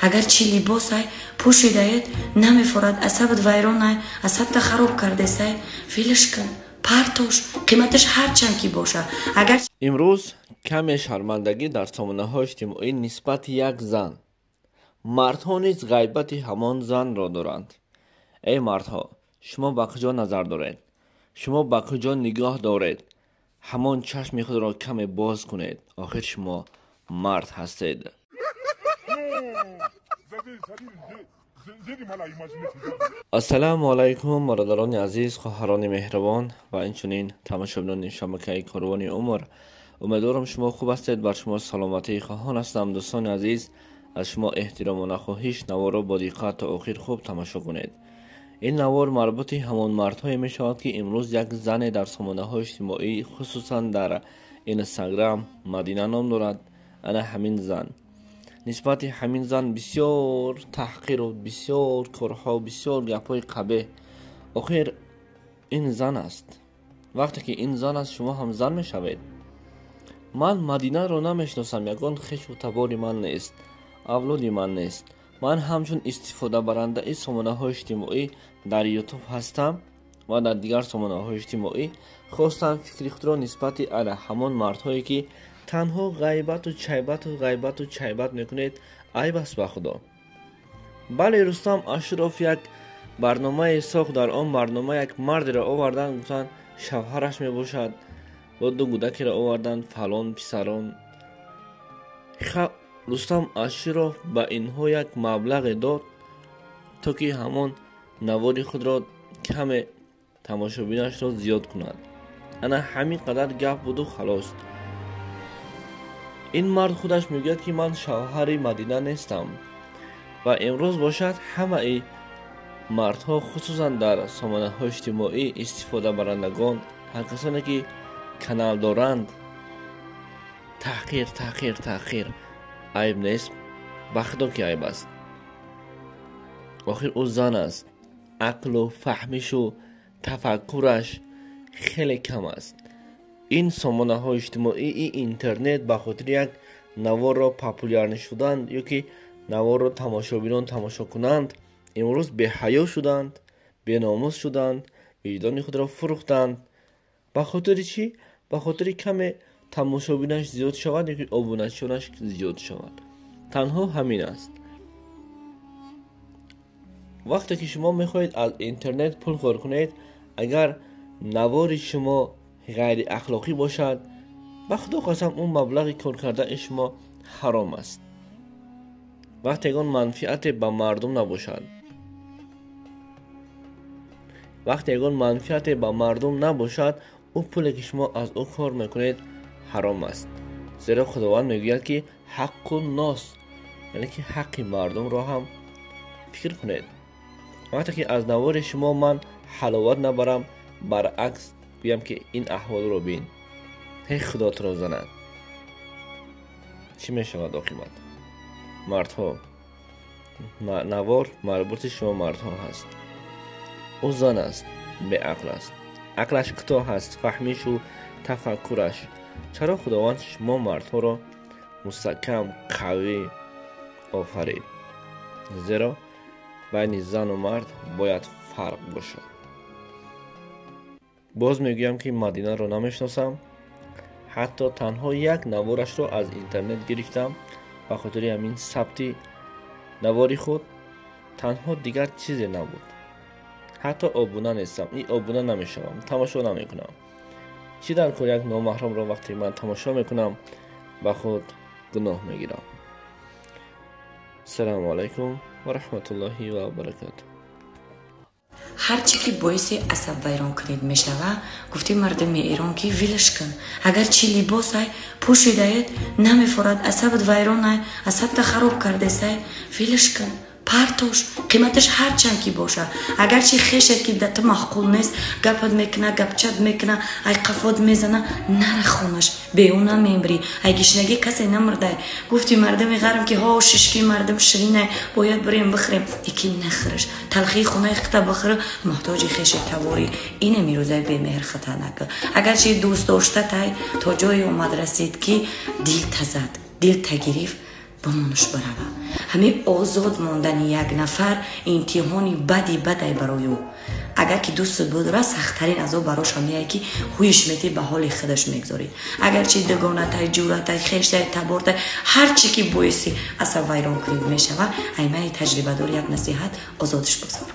Агарчи либосай пӯшидаед, намефорад, асабат вайронай, асабта хароб кардесай, вилш кун, партош, қиматаш ҳарчанд ки боша. Агар Имрӯз каме шармандагӣ дар сомонаҳои иҷтимоӣ нисбати як зан. Мардҳо низ ғайбати ҳамон занро доранд. Эй мардҳо, шумо ба куҷо назар доред? Шумо ба куҷо нигоҳ доред? Ҳамон чашми худро каме боз кунед. Охир шумо мард ҳастед. Ассалому алайкум, бародарони азиз, хоҳарони меҳрубон ва инчунин тамошобинони шабакаи Корвони Умр. Умедворам, шумо хуб ҳастед, бар шумо саломатӣ хоҳон ҳастам. Дӯстони азиз, аз шумо эҳтиромона хоҳиш, наворро бо диққат то охир хуб тамошо кунед. Ин навор марбути ҳамон мардҳое мешавад, ки имрӯз як зане дар сомонаҳои иҷтимоӣ, хусусан дар Инстаграм, Мадина ном дорад. Ана ҳамин зан, нисбати ҳамин зан бисёр таҳқиру бисёр корҳо, бисёр гапҳои қабеҳ. Охир ин зан аст. Вақте ки ин зан аст, шумо ҳам зан мешавед. Ман Мадинаро намешиносам, ягон хешу табори ман нест, авлоди ман нест. Ман ҳамчун истифодабарандаи сомонаҳои иҷтимоӣ дар Ютуб ҳастам ва дар дигар сомонаҳои иҷтимоӣ. Хостам фикри худро нисбати ана ҳамон мардҳое, ки танҳо ғайбату чайбату ғайбату чайбат мекунед, айб аст ба Худо. Бале, Рустам Ашуров як барномае сохт. Дар он барнома як мардеро оварданд, гуфтанд, шавҳараш мебошад, бо ду гудакеро оварданд, фалон писарон. Рустам Ашуров ба инҳо як маблағе дод, то ки ҳамон навори худро каме тамошобинашро зиёд кунад. Ана ҳамин қадар гап буду халос. Ин мард худаш мегӯяд, ки ман шавҳари Мадина нестам. Ва имрӯз бошад, ҳамаи мардҳо, хусусан дар сомонаҳои иҷтимоӣ истифодабарандагон, ҳар касоне ки канал доранд, таҳқир, таҳқир, таҳқир. Айб нест, ба Худо ки айб аст. Охир ӯ зан аст, ақлу фаҳмишу тафаккураш хеле кам аст. Ин сомонаҳои иҷтимоӣ, ин интернет ба хотири як наворро популярӣ шудан ё ки наворро тамошобинон тамошо кунанд, имрӯз беҳаё шуданд, беномус шуданд, виҷдони худро фурӯхтанд. Ба хотири чӣ? Ба хотири каме тамошобинаш зиёд шавад ё ки обуначиёнаш зиёд шавад. Танҳо ҳамин аст. Вақте ки шумо мехоҳед аз интернет пул кор кунед, агар навори шумо ғайриахлоқӣ бошад, ба Худо қасам, он маблағи кор кардаи шумо ҳаром аст. Вақте ягон манфиате ба мардум набошад, вақте ягон манфиате ба мардум набошад, ӯ пуле ки шумо аз ӯ кор мекунед, ҳаром аст. Зеро Худованд мегӯяд, ки ҳаққу нос, яъне ки ҳаққи мардумро ҳам фикр кунед. Вақте ки аз навори шумо ман ҳаловат набарам, баръакс гӯям, ки ин аҳволро бин, ҳей, Худо туро занад, чӣ мешавад оқибат? Мардҳо, навор марбути шумо мардҳо ҳаст. Ӯ зан аст, беақл аст, ақлаш кӯтоҳ аст, фаҳмишу тафаккураш. Чаро Худованд шумо мардҳоро мустаҳкам, қавӣ офарид? Зеро байни зану мард бояд фарқ бошад. Боз мегӯям, ки Мадинаро намешиносам, ҳатто танҳо як наворашро аз интернет гирифтам ба хотири ҳамин сабти навори худ, танҳо, дигар чизе набуд. Ҳатто обуна нестам, и обуна намешавам, тамошо намекунам. Чӣ дар кор як номаҳрамро вақте ман тамошо мекунам, ба худ гуноҳ мегирам? Ассалому алайкум ва раҳматуллоҳи ва баракатуҳ. Ҳарчи ки боиси асабвайронкунӣ мешава, гуфти мардуми Эрон, ки вилш кун. Агарчи либосай пӯшидаед, намефорад, асабат вайронай, асабта хароб кардесай, вилш кун, партош, қиматаш ҳарчанд ки боша. Агарчи хешет ки да ту маъқул нест, гапат мекуна, гапчат мекуна, ай қафот мезана, нара хонаш, беӯ намемрӣ, ай гишнагӣ касе намурдай. Гуфти мардуми ғарм, ки ҳо, шишки мардум ширинай, бояд бирем бихӯрем, ики нахӯраш, талхии хонаи хита бихӯр, муҳтоҷи хеши таворӣ. Ине мирӯзаи бемеҳр хата нака. Агарчи дӯст доштатай то ҷое омад расид, ки дил тазад, дил тагирифт. Бимонаш барава. Ҳамин озод мондани як нафар имтиҳони бади бадай барои ӯ. Агар ки дӯстат будора, сахттарин азоб барош ҳамияе, ки ҳуиш метӣ, ба ҳоли худаш мегзорӣ. Агарчи дугонатай, ҷуратай, хештай, табортай, ҳар чӣ ки боиси асабвайронкунӣ мешава, аймаи таҷрибадор як насиҳат: озодиш бигзор.